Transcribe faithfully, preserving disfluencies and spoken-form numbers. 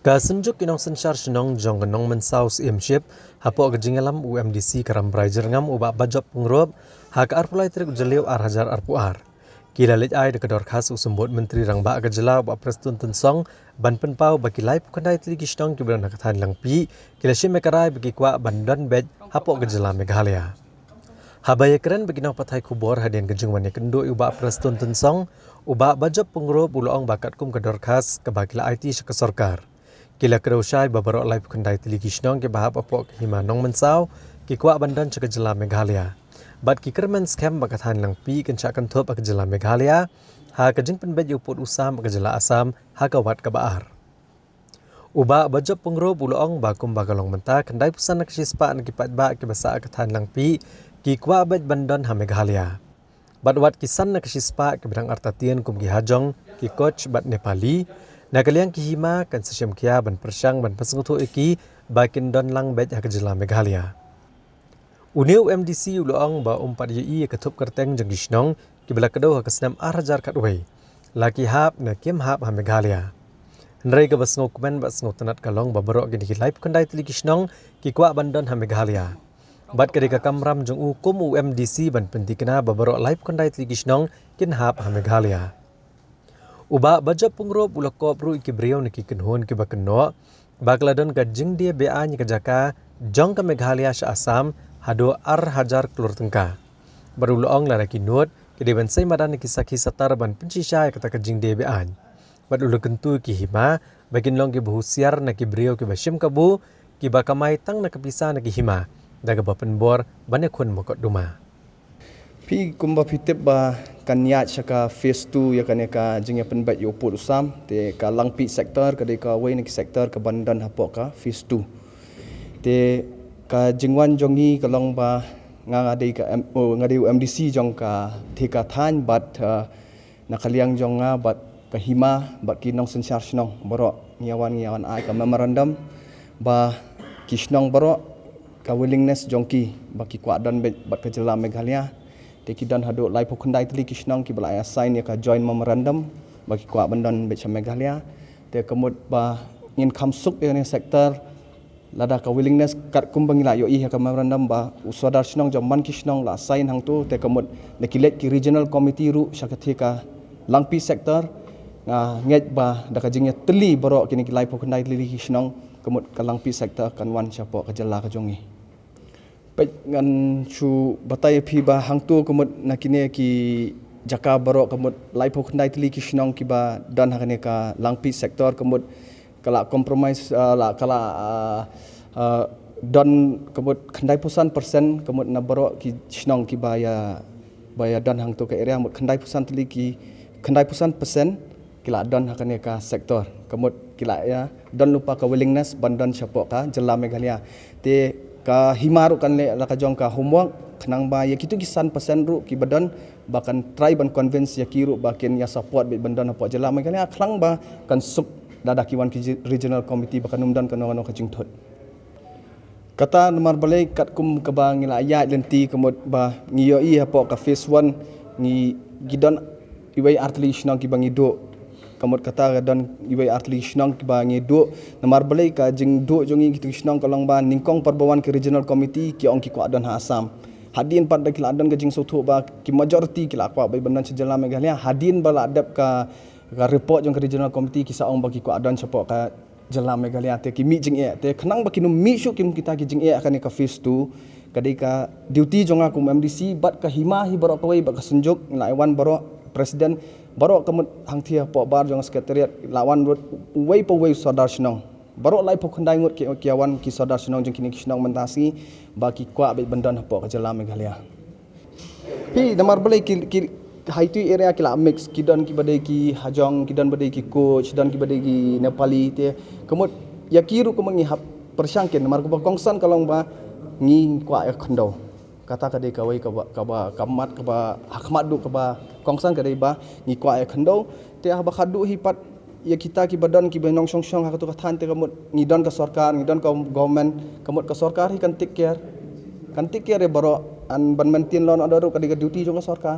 Ka Synjuk ki Nongsynshar Shnong jong ka Nongmynsaw Syiemship, hapoh ka jingïalam u MDC ka Rambrai Jyrngam u Bah Bajop Pyngrope, ha ka arphew lai tarik u Jylliew ar hajar arphew ar, ki la leit ai da ka dorkhas u Symbud Myntri Rangbah ka Jylla u Bah Prestone Tynsong, ban pynpaw ba ki laiphew khyndai tylli ki shnong kiba don ha ka thaiñ Langpih ki la shim ïa ka rai ba ki kwah ban don beit hapoh ka jylla Meghalaya. Haba ïakren bad ki nongpathai khubor hadien ka jingwan ïakynduh ïa u Bah Prestone Tynsong, u Bah Bajop Pyngrope u la ong ba katkum ka dorkhas kaba ki la aiti sha ka sorkar, ki la kdew shai ba baroh laiphew khyndai tylli ki shnong kiba hap hapoh ka Hima Nongmynsaw ki kwah ban don sha ka jylla Meghalaya. Bad ki kyrmen skhem ba ka thaiñ Langpih kan shah kynthup ha ka jylla Meghalaya ha ka jingpynbeit ïa u pud u sam ha ka jylla Assam ha ka wat kaba ar. U Bah Bajop Pyngrope u la ong ba kumba ka long mynta, khyndai phew san na ka shispah na ki paidbah kiba sah ha ka thaiñ Langpih ki kwah beit ban don ha Meghalaya. Bad wat ki san na ka shispah kiba dang artatien kum ki Hajong, ki Koch bad Nepali, na ka liang ki Hima kan sa shim khia ban pyrshang ban pynsngewthuh ïa ki ba kin don lang beit ha ka jylla Meghalaya. Une u MDC u la ong ba um pat ïohi ïa ka thup kyrteng jong ki shnong kiba la kdew ha ka snem ar hajar khatwei, la ki hap ne kim hap ha Meghalaya. Hynrei kaba sngewkmen bad sngewtynnat ka long ba baroh kine ki laiphew khyndai tylli ki shnong ki kwah ban don ha Meghalaya. Bad ka dei ka kamram jong u kum u MDC ban pynthikna ba baroh laiphew khyndai tylli ki shnong kin hap ha Meghalaya. U Bah Bajop Pyngrope u la kop ruh ïa ki briew ne ki kynhun kiba kynnoh ba ka la don ka jingdie be-aiñ ïa ka jaka jong ka Meghalaya sha Assam haduh ar hajar klur tyngka. Bad u la ong lada ki nud ki dei ban sei madan ïa ki sakhi satar ban pynshisha ïa kata ka jingdie be-aiñ. Bad u la kyntu ïa ki Hima ba kin long kiba husiar na ki briew kiba shim kabu, kiba kamai tang na ka pisa na ki Hima, da kaba pynbor ban ïakhun makot duma. Phi kumba phi tip ba kan ïaid sha ka phase two ïa kane ka jingïapynbeit ïa u pud u sam, te ka Langpih sector ka dei kawei na ki sector kaban don hapoh ka phase two. Te ka jingwan jong ngi ka long ba nga, nga dei ka M-, oh, nga dei u MDC jong ka thika thaiñ bad, uh, na ka liang jong nga bad ka Hima bad ki nongsynshar shnong baroh ngi ïawan, ngi ïawan ai ka memorandum ba ki shnong baroh ka willingness jong ki ba ki kwah don beit bad ka jylla Meghalaya. Te ki don haduh laiphew khyndai tylli ki shnong kiba la ïa sign ïa ka joint memorandum ba ki kwah ban don beit sha Meghalaya. Te ka mut ba ngin kham suk ïa kane sector lada ka willingness katkum ba ngi la ïohi ha ka memorandum ba u sordar shnong jong man ki shnong la sign hangto, te ka mut da ki leit ki regional committee ruh sha ka thika Langpih sector, nga ngeit ba da ka jingïatylli baroh kine ki laiphew khyndai tylli ki shnong, ka mut ka Langpih sector kan wan shapoh ka jylla ka jong ngi. Peit, ngan shu batai ïa phi ba hangto ka mut na kine ki jaka baroh ka mut laiphew khyndai tylli ki shnong kiba don ha kane ka Langpih sector ka mut ka la compromise, ah, la ka la, ah, ah, don ka mut khyndai phew san percent ka mut na baroh ki shnong kiba ïa, ba ïa don hangto ka area, mut khyndai phew san tylli ki, khyndai phew san percent ki la don ha kane ka sector. Ka mut ki la ïa don lypa ka willingness ban don shapoh ka jylla Meghalaya. Te ka Hima ruh kan leh la ka jong ka homework khnang ba ïa kito ki san percent ruh kiba don ba kan try ban convince ïa ki ruh ba kin ïa support beit ban don hapoh jylla Meghalaya, khnang ba kan suk lada ki wan ki ji-, regional committee ba kan ym don kano kano ka jingthut. Kata namar balei katkum kaba ngi la ïaid lynti ka mut ba ngi ïohi hapoh ka phase one ngi, ngi don iwei ar tylli ki shnong kiba ngi duh. Ka mut kata ka don iwei ar tylli ki shnong kiba ngi duh. Namar balei ka jingduh jong ngi kito ki shnong ka long ba nyngkong pat ba wan ki regional committee ki ong ki kwah don ha Assam. Hadien pat da ki la don ka jingsngewthuh ba ki majority ki la kwah beit ban don sha jylla Meghalaya. Hadien ba la dep ka, ka report jong ka regional committee ki sa ong ba ki kwah don shapoh ka jylla Meghalaya, te ki mih jingeh. Te khnang ba kin ym mih shuh kin kita ki jingeh ha kane ka phase two, ka dei ka duty jong nga kum MDC bad ka Hima hi baroh kawei bad ka Synjuk, ngi la ïa wan baroh, president baroh ka mut hangthie hapoh bar jong secretariat, la wan ruh uwei pa uwei u sordar shnong. Baroh laiphew khyndai ngut ki, ki ïa wan ki sordar shnong jong kine ki shnong mynta sngi ba ki kwah beit ban don hapoh ka jylla Meghalaya. Phi, namar balei ki, ki, ha itu i area ki la mix, ki don kiba dei ki Hajong, ki don ba dei ki Koch, don kiba dei ki Nepali, te ka mut ïa ki ruh ka mut ngi hap pyrshang kin, namar kaba kongsan ka long ba ngi kwah ïa khyndew. Kata ka dei kawei kaba, kaba, ka mat, kaba, ha khmat duh kaba kongsan ka dei ba ngi kwah ïa khyndew. Te haba khadduh hi pat ïa kita kiba don kiba nongshong shong ha kato ka thaiñ, te ka mut ngi don ka sorkar, ngi don ka government, ka mut ka sorkar hi kan take care, kan take care ïa baroh, and ban maintain law and order ruh ka dei ka duty jong ka sorkar.